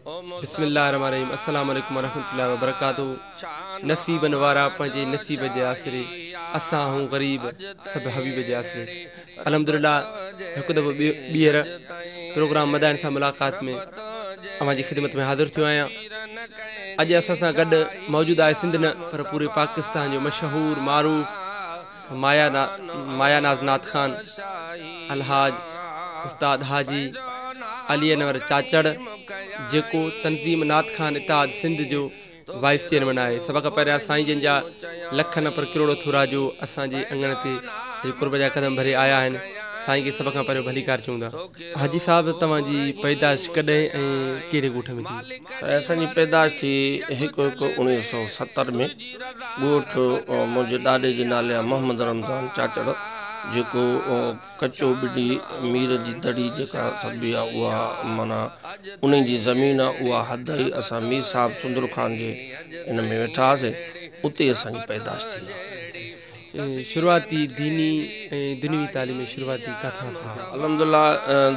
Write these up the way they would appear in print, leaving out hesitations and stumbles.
بسم الله الرحمن الرحيم السلام عليڪم ورحمة الله وبرڪاته نصيبن وارا پنهنجي نصيب جي آسري اسان هون غريب سڀ حبيب جي آسري الحمدلله هڪ دفعو ٻيهر پروگرام مداحن سان ملاقات ۾ اوهان جي خدمت ۾ حاضر ٿيو آهيان اڄ اسان سان گڏ موجود آهي سنڌ نه پر پوري پاڪستان جو مشهور معروف مايا مايا ناز نعت خوان الحاج استاد حاجي علي انور چاچڙ جيڪو تنظيم نعت خوان اتحاد سنڌ جو وائيس چيئرمين آهي. سڀ کان پهريان سائين جن جا لک نه پر ڪروڙ ٿورا جو اسان جي اڱڻ تي اڄ قرب جا قدم ڀري آيا آهن. سائين کي سڀ کان پهريون ڀليڪار چئون ٿا. حاجي صاحب توهان جي پيدائش ڪڏهن ۽ ڪهڙي ڳوٺ ۾ ٿي؟ سائين اسان جي پيدائش ٿي هڪ هڪ 1970 ۾ ڳوٺ منهنجي ڏاڏي جي نالي آهي محمد رمضان چاچڙ جيڪو ڪچو ٻني مير جي دڙي جيڪا سڏبي آ اها معنيٰ انهي جي زمين آ اها حد هئي اسان مير صاحب سندر خان جي ان ۾ ويٺا هئاسي اتي اسان جي پيدائش ٿي آ. شروعاتي ديني ۽ دنيوي تعليم جي شروعاتي ڪاٿان حاصل ڪئي؟ الحمدلله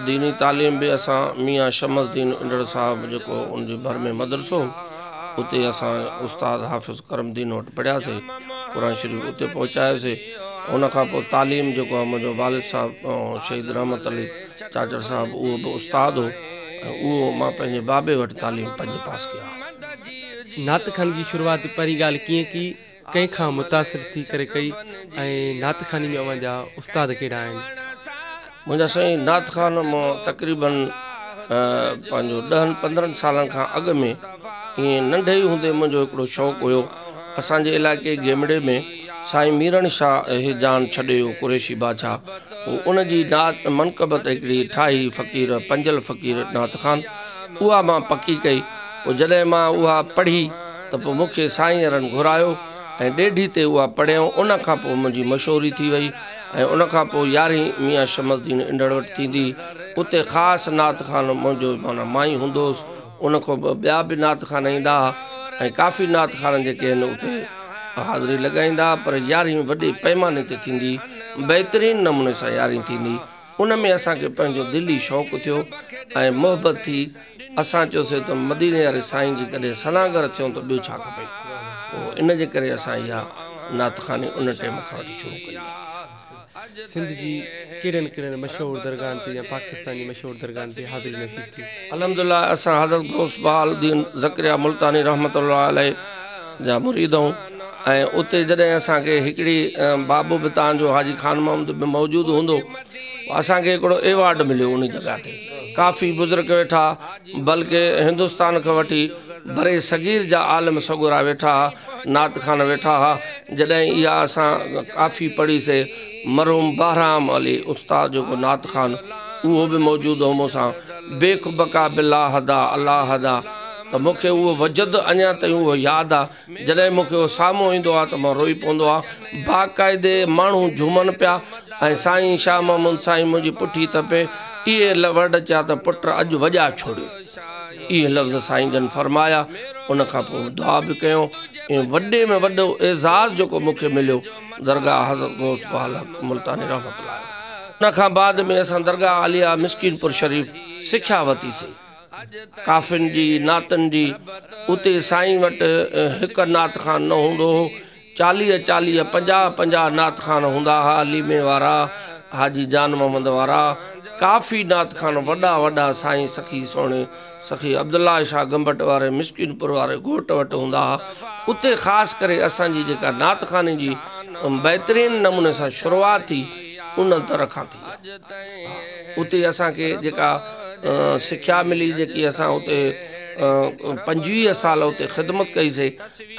ديني تعليم به اسان ميان شمس الدين انڙ صاحب جيڪو ان جي ڀر ۾ مدرسو هو اتي اسان استاد حافظ ڪرم الدين وٽ پڙهياسي قرآن شريف اتي پهچايوسي ان کان پوء تعليم جيڪو آهي منهنجو والد صاحب شهيد رحمت علي چاچڙ صاحب اهو به استاد هو ۽ اهو مان پنهنجي بابي وٽ تعليم پنج پاس ڪيا. نعت خواني جي شروعات پهرين ڳالهه ڪيئن ڪئي، ڪنهن کان متاثر ٿي ڪري ڪئي ۽ نعت خواني ۾ اوهان جا استاد ڪهڙا آهن؟ منهنجا سائين نعت خوان مان تقريبن پنهنجو ڏهن پندرهن سالن کان اڳ ۾ ائين ننڍي هوندي منهنجو هڪڙو شوق هيو اسان جي علائقي گيمڙي ۾ سائين ميرڻ شاهه هي جان ڇڏي ويو قريشي بادشاهه پوء ان جي نعت منقبت هڪڙي ٺاهي فقير پنجل فقير نعت خوان اها مان پڪي ڪئي پوء جڏهن مان اها پڙهي ته پوء مون کي سائين وارن گهرايو ۽ ڏيڍي تي اها پڙهيائون ان کان پوء منهنجي مشهوري ٿي وئي ۽ ان کان پوء يارهين ميان شمس الدين انڍڙ وٽ ٿيندي اتي خاص نعت خوان منهنجو معنيٰ مان ئي هوندو هوس ان کان پوء ٻيا به نعت خوان ايندا ها ۽ ڪافي نعت خوان جيڪي آهن اتي حاضري لڳائيندا ها پر يارهين وڏي پيماني تي ٿيندي بهترين نموني سان يارهين ٿيندي ان ۾ اسان کي پنهنجو دلي شوق ٿيو ۽ محبت ٿي اسان چيوسي ته مديني واري سائين جي ڪڏهن صلاحگر ٿيون ته ٻيو ڇا کپي پوء ان جي ڪري اسان اها نعت خواني ان ٽيم کان وٺي شروع ڪئي آهي. سنڌ جي ڪهڙين ڪهڙين مشهور درگاهن تي يا پاڪستان جي مشهور درگاهن تي حاضري نصيب ٿي؟ الحمدلله اسان حضرت غوث بهاء الدين زڪريا ملتاني رحمة الله عليه جا مريد آهيون ۽ اتي جڏهن اسان کي هڪڙي بابو به تان جو حاجي خان محمد به موجود هوندو اسان کي هڪڙو ايوارڊ مليو ان جڳهه تي ڪافي بزرگ ويٺا بلڪه هندستان کان وٺي بر صغير جا عالم سڳورا ويٺا ها، نعت خوان ويٺا ها، جڏهن اها اسان ڪافي پڙهي سي، مرحوم بهرام علي استاد جيڪو نعت خوان اهو به موجود هو مون سان، بيک بقا بالله هدا الله هدا ته مون کي اهو وجد اڃا تائين اهو ياد آ، جڏهن مون کي اهو سامهون ايندو آ ته مان روئي پوندو آ، باقاعدي ماڻهو جهومن پيا ۽ سائين شاهه محمد سائين منهنجي پٺي ٿپي اهي ورڊ چيا ته پٽ اڄ وڄا ڇوڙيو. اهي لفظ سائين جن فرمايا ان کان پوء دعا به ڪيائون ۽ وڏي ۾ وڏو اعزاز جيڪو مون کي مليو درگاهه حضرت غوث بهاءالحق ملتاني رحمة الله عليه ان کان بعد ۾ اسان درگاهه عاليه مسڪين پور شريف سکيا ورتي سي ڪافين جي نعتن جي اتي سائين وٽ هڪ نعت خوان نه هوندو هو چاليهه چاليهه پنجاهه پنجاهه نعت خوان هوندا ها ليمي وارا حاجي جان محمد وارا ڪافي نعت خوان وڏا وڏا سائين سخي سهڻي سخي عبدالله شاهه گمبٽ واري مسڪين پور واري گهوٽ وٽ هوندا ها اتي خاص ڪري اسان جي جيڪا نعت خواني جي بهترين نموني سان شروعات ٿي ان در کان ٿي اتي اسان کي جيڪا سکيا ملي جيڪي اسان اتي 25 سال اتي خدمت ڪئي سي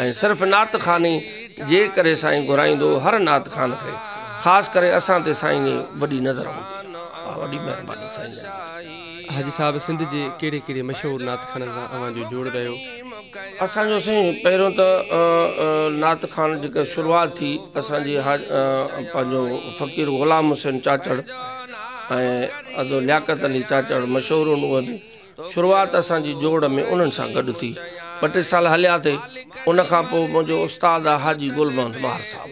۽ صرف نعت خواني جي ڪري سائين گهرائيندو هو هر نعت خوان کي خاص ڪري اسان تي سائين جي وڏي نظر هوندي هئي وڏي مهرباني سائين جن جي. حاجي صاحب سنڌ جي ڪهڙي ڪهڙي مشهور نعت خوانن سان اوهان جو جوڙ رهيو؟ اسان جو سائين پهريون ته نعت خوان جيڪا شروعات ٿي اسان جي پنهنجو فقير غلام حسين چاچڙ ۽ ادو لياقت علي چاچڙ مشهور هن اهي به شروعات اسان جي جوڙ ۾ انهن سان گڏ ٿي. ٻه ٽي سال هليا ٿي. ان کان پوء منهنجو استاد آ حاجي گل محمد مهر صاحب.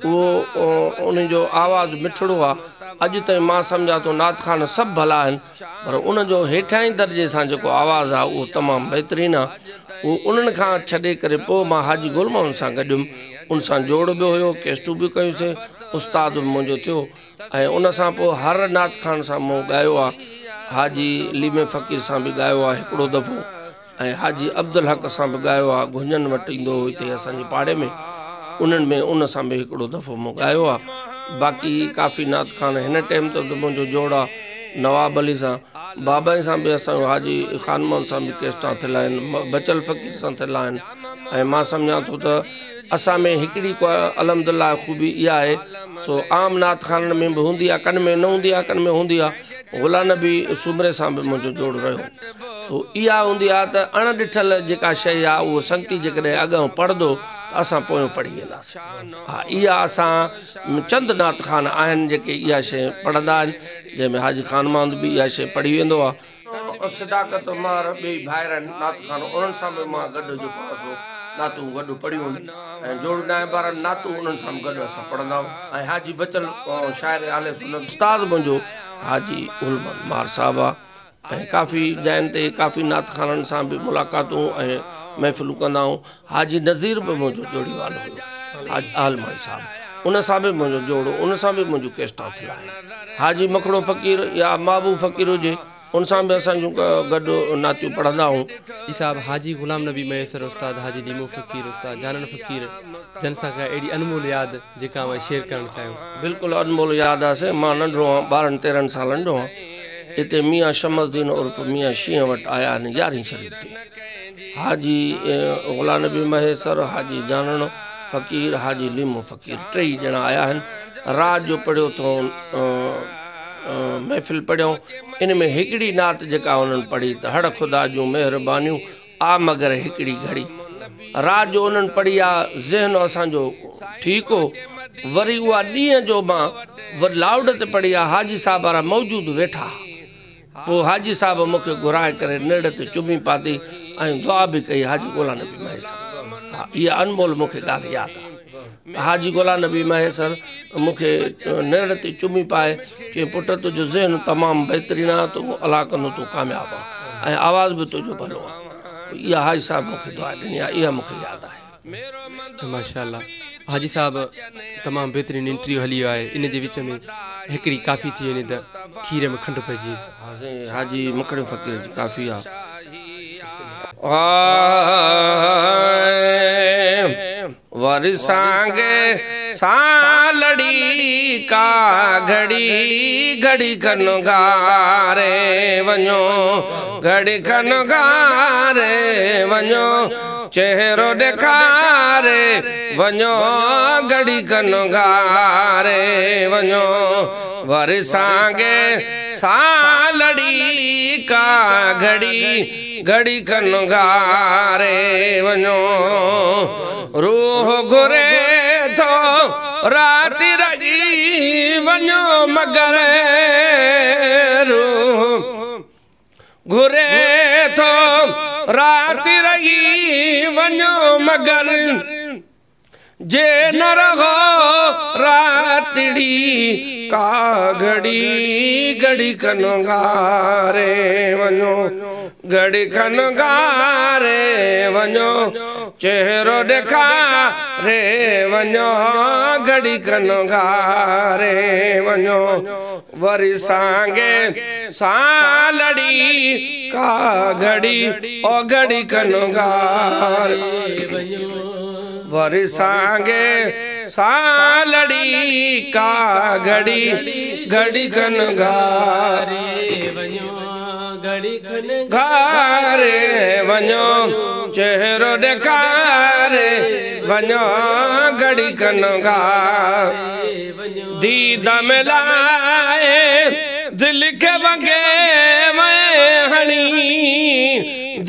اهو انهي جو آواز مٺڙو آ. اڄ تائين مان سمجهان ٿو نعت خوان سڀ ڀلا آهن پر ان جو هيٺائين درجي سان جيڪو آواز آهي اهو تمام بهترين آهي. اهو انهن کان ڇڏي ڪري پوء مان حاجي گل محمد سان گڏيم، ان سان جوڙ به هيو، ڪيسٽون به ڪيونسين، استاد به منهنجو ٿيو ۽ ان سان پوء هر نعت خوان سان مون ڳايو آهي. حاجي ليمي فقير سان به ڳايو آهي هڪڙو دفعو ۽ حاجي عبدالحق سان به ڳايو آهي، گهنجن وٽ ايندو هو هتي اسان جي پاڙي ۾ انهن ۾ ان سان به هڪڙو دفعو مون ڳايو آهي. باقي ڪافي نعت خوان هن ٽيم تي به منهنجو جوڙ آهي نواب علي سان، بابائي سان به اسان جو حاجي خان محمد سان به ڪيسٽان ٿيل آهن، بچل فقير سان ٿيل آهن ۽ مان سمجهان ٿو ته اسان ۾ هڪڙي الحمدلله خوبي اها آهي سو عام نعت خوانن ۾ به هوندي آهي، ڪن ۾ نه هوندي آهي ڪن ۾ هوندي آهي. غلام نبي سومري سان به منهنجو جوڙ رهيو. سو اها هوندي آهي ته اڻ ڏٺل جيڪا شيء آهي اهو سنگتي جيڪڏهن اڳيان پڙهندو ته اسان پويون پڙهي وينداسين. ها اها اسان چند نعت خوان آهن جيڪي اها شيء پڙهندا آهن جنهن ۾ حاجي خان محمد به اها شيء پڙهي ويندو آهي. صداقت مهر ٻئي ڀائر آهن نعت خوان انهن سان به مان گڏ جيڪو آهي سو نعتون گڏ پڙهيون آهن ۽ جوڙ ناهي بهرحال نعتون انهن سان به گڏ اسان پڙهندا آهيون ۽ حاجي بچل شاعر اهل سنت استاد منهنجو حاجي گل محمد مهر صاحب آهي ۽ ڪافي جاين تي ڪافي نعت خوانن سان به ملاقاتون ۽ محفلون ڪندا آهيون. حاجي نذير به منهنجو جوڙيوال هيو، حاجي عالماڻي صاحب ان سان به منهنجو جوڙ هو، ان سان به منهنجون ڪيسٽان ٿيل آهن. حاجي مکڙو فقير يا محبوب فقير هجي ان سان به اسان جون گڏ نعتيون پڙهندا آهيون. جي صاحب حاجي غلام نبي مهيسر، استاد حاجي ليمو فقير، استاد جانڻ فقير جن سان ڪا اهڙي انمول ياد جيڪا اوهان شيئر ڪرڻ چاهيو. بلڪل انمول ياد آ سائين، مان ننڍڙو هان ٻارهن تيرهن سالن جو هان، اتي ميان شمس الدين عرف ميان شينهن وٽ آيا آهن يارهين شريف تي حاجي غلام نبي مهيسر، حاجي جانڻ فقير، حاجي ليمو فقير ٽيئي ڄڻا آيا آهن، رات جو پڙهيو اٿئون محفل پڙهيائون، ان ۾ هڪڙي نعت جيڪا انهن پڙهي ته هڙ خدا جون مهربانيون آ مگر هڪڙي گهڙي رات جو انهن پڙهي آ ذهن اسان جو ٺيڪ هو وري اها ڏينهن جو مان وري لائوڊ تي پڙهي آ حاجي صاحب وارا موجود ويٺا ها پوء حاجي صاحب مون کي گهرائي ڪري نرڙ تي چمي پاتي ۽ دعا به ڪئي حاجي غلام نبي مهيسر ها اها انمول مون کي ڳالهه ياد آ ته حاجي غلام نبي مهيسر مون کي نرڙ تي چمي پائي چيائين پٽ تنهنجو ذهن تمام بهترين آ تون الله ڪندو تون ڪامياب آن ۽ آواز به تنهنجو ڀلو آ اها حاجي صاحب مون کي دعا ڏني آ اها مون کي ياد آهي. ماشاءالله حاجي صاحب تمام بهترين انٽرويو هلي ويو آهي ان جي وچ ۾ هڪڙي ڪافي ٿي وڃي ته کير ۾ کنڊ پئجي وڃي. ها سائين حاجي مکڙي فقير جي ڪافي آ. ور سانگي سان لڙي ڪا گهڙي گهڙي کن گهاري وڃو گهڙي کن گهاري وڃو چهرو ڏيکاري وڃو گهڙي کن گهاري وڃو ور سانگي سان لڙي ڪا گهڙي گهڙي کن گهاري وڃو روح گهري ٿو رات رهي وڃو مگر روح گهري ٿو رات رهي وڃو مگر جي نه رهو راتڙي ڪا گهڙي گهڙي کن گهاري وڃو گهڙي کن گهاري وڃو چهرو ڏيکاري وڃو گهڙي کن گهاري وڃو وري سانگي سان لڙي ڪا گهڙي او گهڙي کن گهاري وڃو وري سانگي سان لڙي ڪا گهڙي گهڙي کن گهاري وڃو گهڙي کن گهاري وڃو چهرو ڏيکاري وڃو گهڙي کن گهاري وڃو ديد ملائي دل کي ونگي ۾ هڻي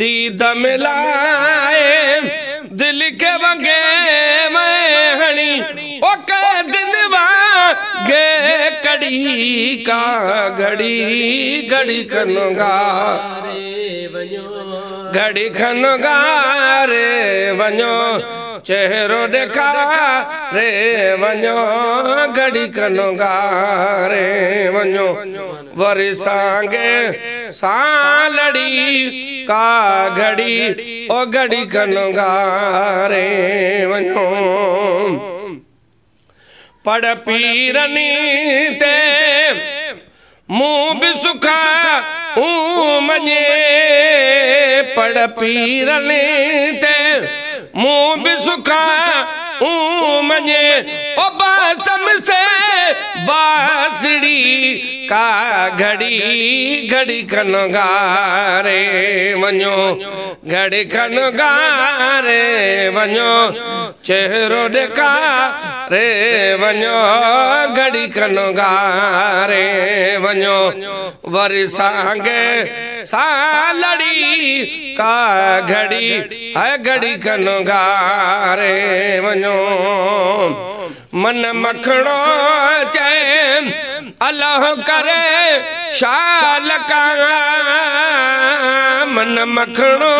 ديد ملائي دل کي ونگي ۾ هڻي او قيدين وانگي ڪڙي ڪا گهڙي گهڙي کن گهاري وڃو. گهڙي کن گهاري وڃو، چهرو ڏيکاري وڃو، گهڙي کن گهاري وڃو. وري سانگي سان لڙي ڪا گهڙي، او گهڙي کن گهاري وڃو. پڙ پيرني تي مون به سکا مڃي، پڙ پيرني تي مون به سکا مڃي، او باسم سي باسڙي ڪا گهڙي، گهڙي کن گهاري وڃو، گهڙي کن گهاري وڃو، چهرو ڏيکاري وڃو، گهڙي کن گهاري وڃو. وري سانگي سان لڙي ڪا گهڙي، هاءِ گهڙي کن گهاري وڃو. من مکڻو چئي الله ڪري شال ڪا، من مکڻو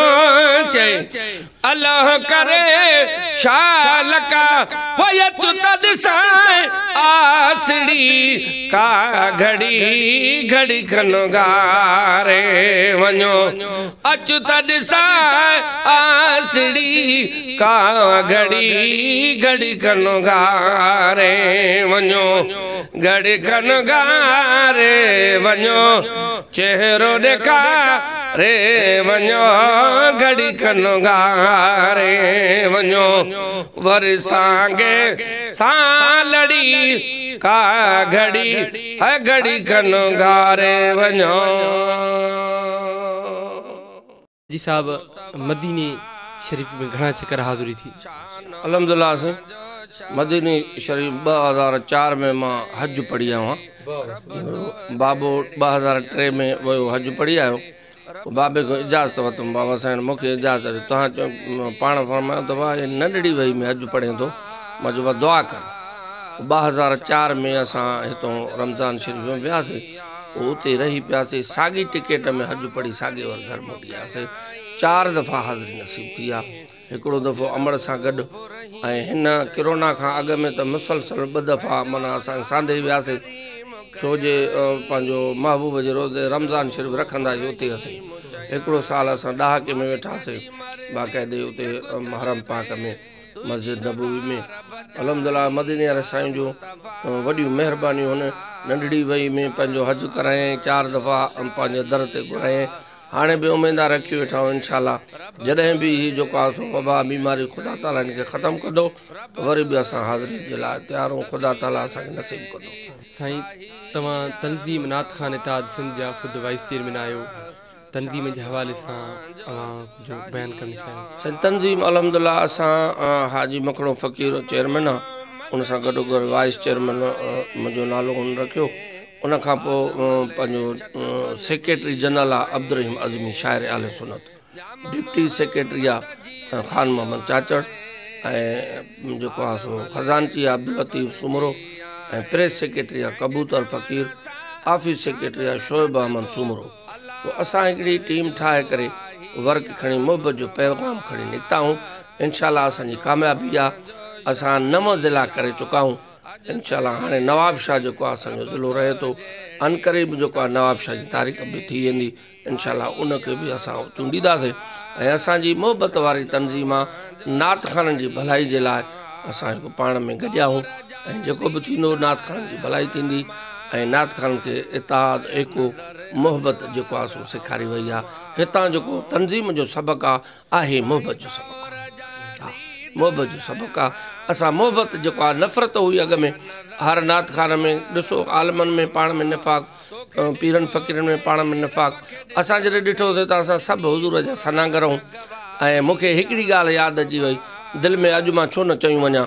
چئي الله ڪري شال ڪا، وئي اچ ته ڏسان آسڙي ڪا گهڙي، گهڙي کن گهاري وڃو، اچ ته ڏسان آسڙي ڪا گهڙي، گهڙي کن گهاري وڃو، گهڙي کن گهاري وڃو، چهرو ڏيکاري وڃو، گهڙي کن گهاري وڃو. وري سانگي سان لڙي ڪا گهڙي، هاءِ گهڙي کن گهاري وڃو. جي صاحب، مديني شريف ۾ گهڻا چڪر حاضري ٿي؟ الحمدلله سائين، مديني شريف 2004 ۾ مان حج پڙهي آيو آهيان. بابو 2003 ۾ ويو حج پڙهي آيو. پوءِ بابي کان اجازت ورتم، بابا سائين مون کي اجازت ڏيو. توهان چيو، پاڻ فرمايو ته واهه هي ننڍڙي وهي ۾ حج پڙهين ٿو. مان چيو بابا دعا ڪر. پوءِ 2004 ۾ اسان هتان رمضان شريف ۾ وياسين، پوءِ اتي رهي پياسين. ساڳي ٽڪيٽ ۾ حج پڙهي ساڳي ور گهر موٽي آياسين. 4 دفعا حاضري نصيب ٿي آهي. هڪڙو دفعو امڙ سان گڏ، ۽ هن ڪورونا کان اڳ ۾ ته مسلسل 2 دفعا معنيٰ اسان سانڌي وياسين، ڇو جي پنهنجو محبوب جي روزي رمضان شريف رکندا آهيون اتي اسين. هڪڙو سال اسان ڏهاڪي ۾ ويٺاسين باقاعدي اتي حرم پاڪ ۾ مسجد نبوي ۾. الحمدلله مديني واري سائين جون وڏيون مهربانيون هن ننڍڙي وهي ۾ پنهنجو حج ڪرايائين، 4 دفعا پنهنجي در تي گهرايائين. هاڻي به اميدار رکي ويٺا آهيون انشاءالله جڏهن به هي جيڪو آهي سو وبا بيماري خدا تعاليٰ هن کي ختم ڪندو ته وري به اسان حاضري جي لاءِ تيار آهيون، خدا تعاليٰ اسان کي نصيب ڪندو. سائين، توهان تنظيم نعت خوان اتحاد سنڌ جا خود وائيس چيئرمين آهيو، تنظيم جي حوالي سان اوهان ڪجهه بيان ڪرڻ چاهيو؟ سائين، تنظيم الحمدلله اسان حاجي مکڻو فقير چيئرمين آهي، ان سان گڏو گڏ وائيس چيئرمين منهنجو نالو هن رکيو. ان کان پوءِ پنهنجو سيڪريٽري جنرل آهي عبدالرحيم عزمي شاعر اهل سنت، ڊپٽي سيڪريٽري آهي خان محمد چاچڙ، ۽ جيڪو آهي سو خزانچي آهي عبداللطيف سومرو، ۽ پريس سيڪريٽري آهي ڪبوتر فقير، آفيس سيڪريٽري آهي شعيب احمد سومرو. سو اسان هڪڙي ٽيم ٺاهي ڪري ورڪ کڻي محبت جو پيغام کڻي نڪتا آهيون. انشاءالله اسان جي ڪاميابي آهي. اسان 9 ضلع ڪري چڪا آهيون انشاءالله. هاڻي نواب شاهه جيڪو آهي اسان جو ضلعو رهي ٿو، عنقريب جيڪو آهي نواب شاهه جي تاريخ به ٿي ويندي انشاءالله، ان کي به اسان چونڊينداسين. ۽ اسان جي محبت واري تنظيم آهي، نعت خوانن جي ڀلائي جي لاءِ اسان هڪ پاڻ ۾ گڏيا آهيون، ۽ جيڪو به ٿيندو نعت خوانن جي ڀلائي ٿيندي. ۽ نعت خوانن کي اتحاد، ايڪو، محبت جيڪو آهي سو سيکاري وئي آهي. هتان جيڪو تنظيم جو سبق آهي محبت جو سبق آهي، ها محبت جو سبق آهي. اسان محبت جيڪو آهي، نفرت هئي اڳ ۾ هر نعت خوان ۾ ڏسو، عالمن ۾ پاڻ ۾ نفاق، پيرن فقيرن ۾ پاڻ ۾ نفاق. اسان جڏهن ڏٺوسين ته اسان سڀ حضور جا سناگر آهيون. ۽ مون کي هڪڙي ڳالهه ياد اچي وئي دل ۾، اڄ مان ڇو نه چيون وڃان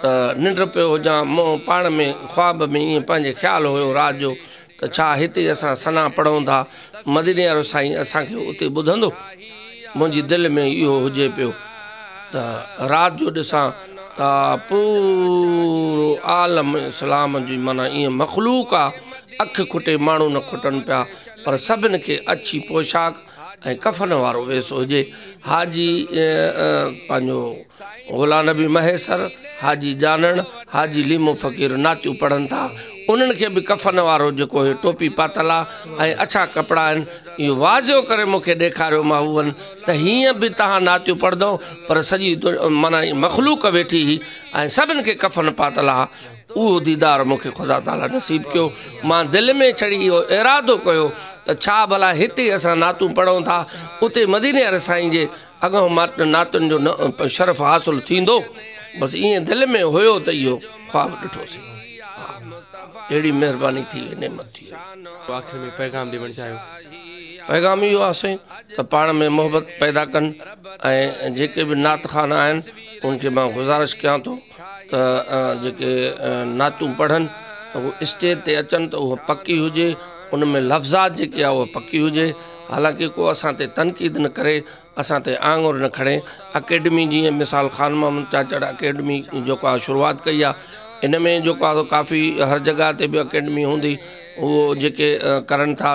ته ننڊ پيو هجان، مون پاڻ ۾ خواب ۾ ائين پنهنجي خيال هيو رات جو ته ڇا هتي اسان سنا پڙهون ٿا، مديني وارو سائين اسان کي اتي ٻڌندو؟ منهنجي دل ۾ اهو هجي پيو ته رات جو ڏسان ته پورو عالم اسلام جي معنيٰ ائين مخلوق آهي، اک کٽي ماڻهو نه کٽن پيا، پر سڀني کي اڇي پوشاڪ، ۽ ڪفن وارو ويس هجي. حاجي پنهنجو غلام نبي مهيسر، حاجي جانڻ، حاجي ليمو فقير نعتيون پڙهن ٿا. انهن کي به ڪفن وارو جيڪو هي ٽوپي پاتل آ ۽ اڇا ڪپڙا آهن. اهو واضح ڪري مون کي ڏيکاريو محبوبن ته هيئن به توهان نعتيون پڙهندؤ پر سڄي معنيٰ مخلوق ويٺي هئي ۽ سڀن کي ڪفن پاتل ها. اهو ديدار مون کي خدا تعاليٰ نصيب ڪيو. مان دل ۾ ڇڙي اهو ارادو ڪيو ته ڇا ڀلا هتي اسان نعتون پڙهون ٿا، اتي مديني واري سائين جي اڳئون نعتن جو شرف حاصل ٿيندو؟ بس ائين دل ۾ هيو ته اهو خواب ڏٺوسين. ها، اهڙي مهرباني ٿي وئي، نعمت ٿي وئي. آخر ۾ پيغام ڏيڻ چاهيو؟ پيغام اهو آهي سائين ته پاڻ ۾ محبت پيدا ڪن ۽ جيڪي به نعت خوان آهن انهن کي مان گذارش ڪيان ٿو ته جيڪي نعتون پڙهن ته هو اسٽيج تي اچن ته اها پڪي هجي، ان ۾ لفظات جيڪي آهي اها پڪي هجي، حالانڪه ڪو اسان تي تنقيد نه ڪري، اسان تي آڱر نه کڻي. اڪيڊمي جيئن مثال خان محمد چاچڙ اڪيڊمي جيڪو آهي شروعات ڪئي آهي، ان ۾ جيڪو آهي سو ڪافي هر جڳهه تي به اڪيڊمي هوندي، اهو جيڪي ڪرن ٿا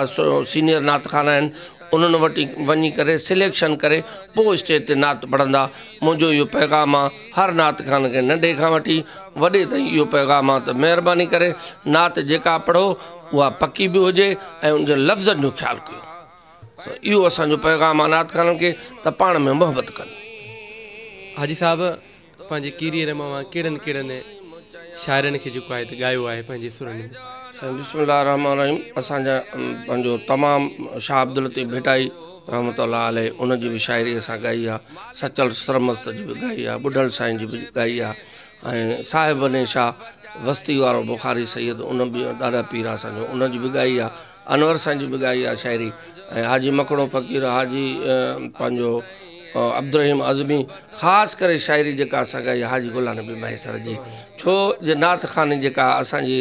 سينيئر نعت خوان آهن انهن وٽ وڃي ڪري سليڪشن ڪري پوء اسٽيج تي نعت پڙهندا. منهنجو اهو پيغام آ هر نعت خوان کي ننڍي کان وٺي وڏي تائين اهو پيغام آ ته مهرباني ڪري نعت جيڪا پڙهو اها پڪي به هجي ۽ ان جي لفظن جو خيال ڪيو. اهو اسان جو پيغام آ نعت خوانن کي ته پاڻ ۾ محبت ڪن. حاجي صاحب پنهنجي ڪيريئر ۾ اوهان ڪهڙن ڪهڙن شاعرن کي جيڪو آهي ته ڳايو آهي پنهنجي سرن ۾؟ سائين بسم الله الرحمٰن الرحيم اسان جا پنهنجو تمام شاهه عبداللطيف ڀٽائي رحمة الله عليه ان جي به شاعري اسان ڳائي آ، سچل سرمست جي به ڳائي آ، ٻڍل سائين جي به ڳائي آ ۽ صاحب بني شاهه وستي وارو بخاري سيد ان به ڏاڏا پير آ اسان جو ان جي به ڳائي آ، انور سائين جي به ڳائي آ شاعري ۽ حاجي مکڻو فقير، حاجي پنهنجو عبدالرحيم عزمي خاص ڪري شاعري جيڪا اسان ڳائي آ حاجي غلام نبي مهيسر جي ڇو جي نعت خواني جيڪا اسان جي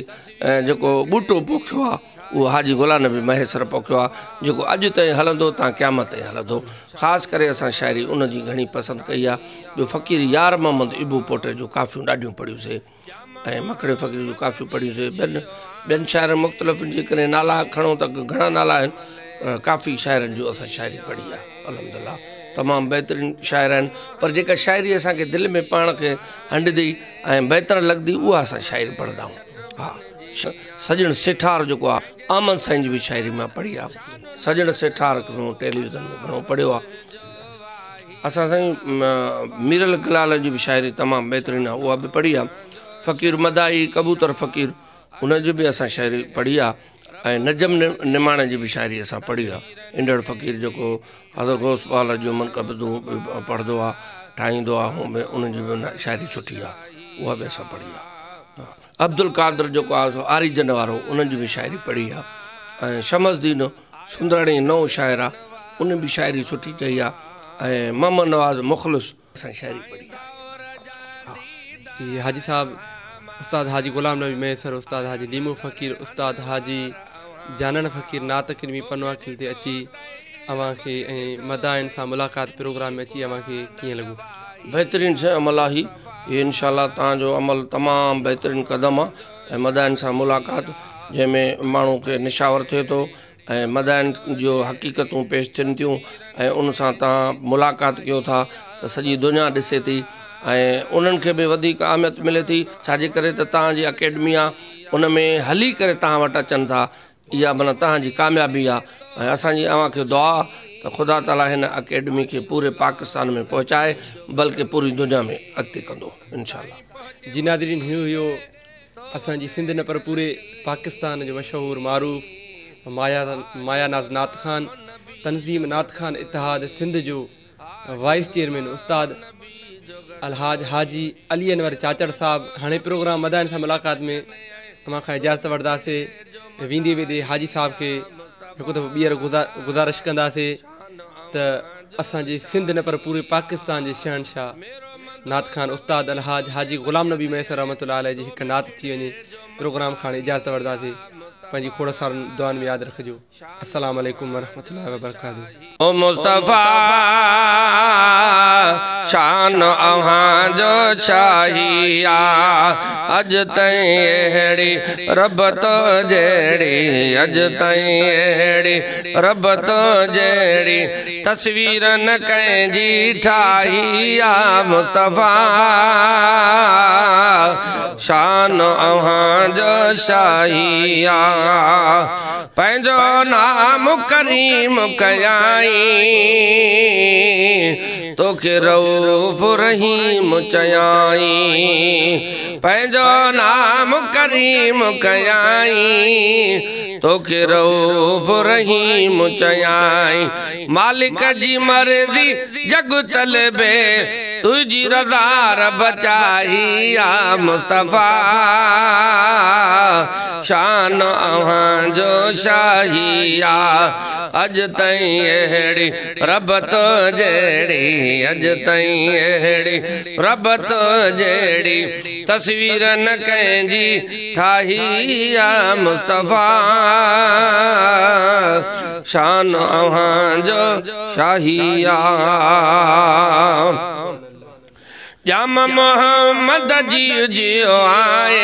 جيڪو ٻوٽو پوکيو آ اهو حاجي غلام نبي مهيسر پوکيو آ جيڪو اڄ تائين هلندو تان قيامت تائين هلندو خاص ڪري اسان شاعري ان جي گهڻي پسند ڪئي آ جو فقير يار محمد ابو پوٽي جون ڪافيون ڏاڍيون پڙهيون سي ۽ مکڙي فقير جون ڪافيون پڙهيون سي ٻين ٻين شاعرن مختلف جيڪڏهن نالا کڻو ته گهڻا نالا آهن پر ڪافي شاعرن جون اسان شاعري پڙهي آ الحمدلله تمام بهترين شاعر آهن پر جيڪا شاعري اسان کي دل ۾ پاڻ کي هنڊدي ۽ بهتر لڳدي اها اسان شاعري پڙهندا آهيون ها سڄڻ سيٺار جيڪو آ احمد سائين جي به شاعري مان پڙهي آ سڄڻ سيٺار کي مون ٽيليويزن ۾ گهڻو پڙهيو آ اسان سائين ميرل گلال جي به شاعري تمام بهترين آ اها به پڙهي آ فقير مداحي ڪبوتر فقير ان جي به اسان شاعري پڙهي آ ۽ نجم نماڻي جي به شاعري اسان پڙهي آ انڊڙ فقير جيڪو حضرت غوث پاڪ جو منقبتون پڙهندو آ ٺاهيندو آ هو به ان جي به شاعري سٺي آ اها به اسان پڙهي آ عبدالقادر جيڪو آ سو آريجن وارو ان جي به شاعري پڙهي آ ۽ شمس الدين سندراڻي نئون شاعر آ ان به شاعري سٺي چئي آ ۽ محمد نواز مخلص اسان شاعري پڙهي آ. ها جي حاجي صاحب استاد حاجي غلام نبي مهيسر استاد حاجي ليمو فقير استاد حاجي جانڻ فقير نعت اڪيڊمي پنوعاقل تي اچي اوهان کي ۽ مداحن سان ملاقات پروگرام ۾ اچي اوهان کي ڪيئن لڳو. بهترين سائين عمل آ هي هي انشاء الله توهان جو عمل تمام بهترين قدم آ ۽ مداحن سان ملاقات جنهن ۾ ماڻهو کي نشاور ٿئي ٿو ۽ مداحن جو حقيقتون پيش ٿين ٿيون ۽ ان سان توهان ملاقات ڪيو ٿا ته سڄي دنيا ڏسي ٿي ۽ انهن کي به وڌيڪ اهميت ملي ٿي ڇاجي ڪري ته توهان جي اڪيڊمي آ ان ۾ هلي ڪري توهان وٽ اچن ٿا اها معنيٰ توهان جي ڪاميابي آ ۽ اسان جي اوهان کي دعا آ ته خدا تعاليٰ هن اڪيڊمي کي پوري پاڪستان ۾ پهچائي بلڪه پوري دنيا ۾ اڳتي ڪندو انشاء الله. جي ناظرين هي هيو اسان جي سنڌ نه پر پوري پاڪستان جو مشهور معروف مايا ناز نعت خوان تنظيم نعت خوان اتحاد سنڌ جو وائيس چيئرمين استاد الحاج حاجي علي انور چاچڙ صاحب هاڻي پروگرام مداحن سان ملاقات ۾ اوهان کان اجازت وٺنداسي ويندي ويندي حاجي صاحب کي هڪ دفعو ٻيهر گذارش ڪنداسي ته اسان جي سنڌ نه پر پوري پاڪستان جي شهنشاهه نعت خوان استاد الحاج حاجي غلام نبي مهيسر رحمة الله عليه جي هڪ نعت ٿي وڃي پروگرام کان هاڻي اجازت وٺنداسي پنهنجي کوڙ سارن دعائن ۾ ياد رکجو السلام عليڪم ورحمة الله وبرڪاته. او مصطفيٰ शान अव्हां जो शाही आ। अॼु ताईं अहिड़ी रब तो जहिड़ी, अॼु ताईं अहिड़ी रब तो जहिड़ी तस्वीर न कंहिंजी ठाही आ। मुस्तफ़ा शान अव्हां जो शाही आ। पंहिंजो नाम करीम कयाई, तोखे रऊफ़ रहीम चयाई। पंहिंजो नाम करीम कयाई, तोखे रऊफ़ रहीम चयाई। मालिक जी मर्ज़ी जग तलबे, तुझी रज़ा रब चाही आ। मुस्तफ़ा शान अव्हां जो शाही आ। अॼु ताईं अहिड़ी रब तो जहिड़ी, अॼु ताईं अहिड़ी रब तो जहिड़ी तस्वीर न कंहिंजी ठाही आ। मुस्तफ़ा शान अव्हां जो शाही आ। जाम मोहम्मद जी जियो आए,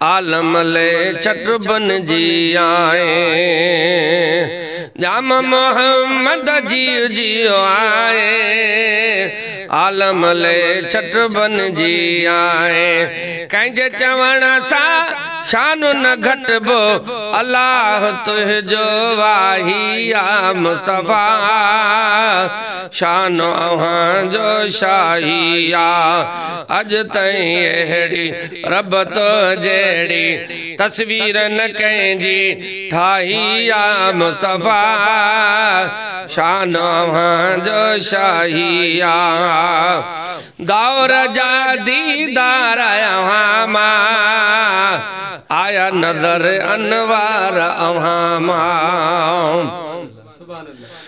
आलम ले छट बन जी आए। जाम मोहम्मद जी जियो आए, आलम ले छट बन जी आए। कंहिंजे चवण सां शान न घटबो, अल्लाह तुंहिंजो वाही आ। मुस्तफ़ा शान अव्हां जो शाही आ। अॼु ताईं अहिड़ी रब तो जहिड़ी तस्वीर न कंहिंजी ठाही आ। मुस्तफ़ा शान अव्हां जो शाही आ। दौर जा दीदार अव्हां मां, आया नज़र अनवार अव्हां मां।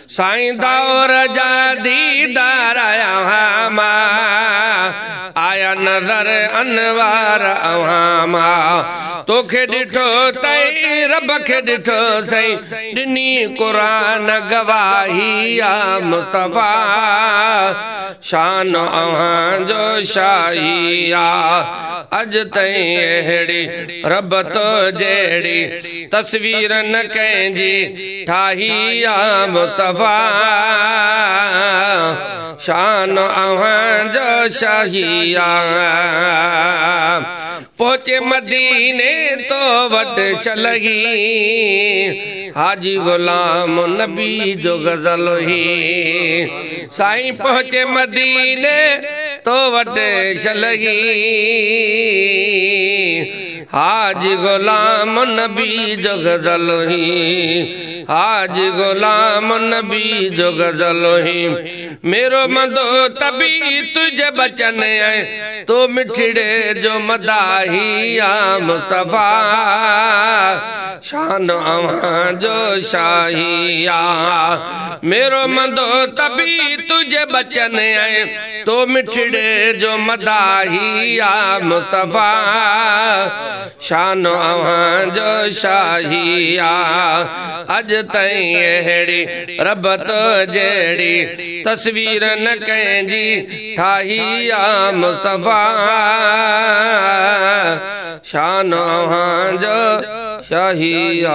साईं दौर जा दीदार अव्हां मां, आया नज़र अनवार अव्हां मां। तोखे ॾिठो तई रब खे ॾिठो सही, ॾिनी क़ुरान गवाही आ। मुस्तफ़ा शान अव्हां जो शाही आ। अॼु ताईं अहिड़ी रब तो जहिड़ी तस्वीर न कंहिंजी ठाही आ। मुस्तफ़ा शान अव्हां जो शाही आ। पहुचे मदीने तो वटि छलही, हाजी ग़ुलाम नबी जो गज़ल ही। साईं पहुचे मदीने तो वटि छलही, हाजी ग़ुलाम नबी जो गज़ल ही। हाजी ग़ुलाम नबी जो गज़ल ही। मेरो मंदो तबी तुझे बचन ऐं तो मिठड़े जो मदाही आ। मुस्तफ़ा शान अव्हां जो शाही आ। मेरो मंदो तबी तुझे बचन ऐं तो मिठड़े जो मदाही आ। मुस्तफ़ा शान अव्हां जो शाही आ। अॼु ताईं अहिड़ी रब तो जहिड़ी तस्वीर न कंहिंजी ठाही आ। मुस्तफ़ा शान अव्हां जो शाही आ।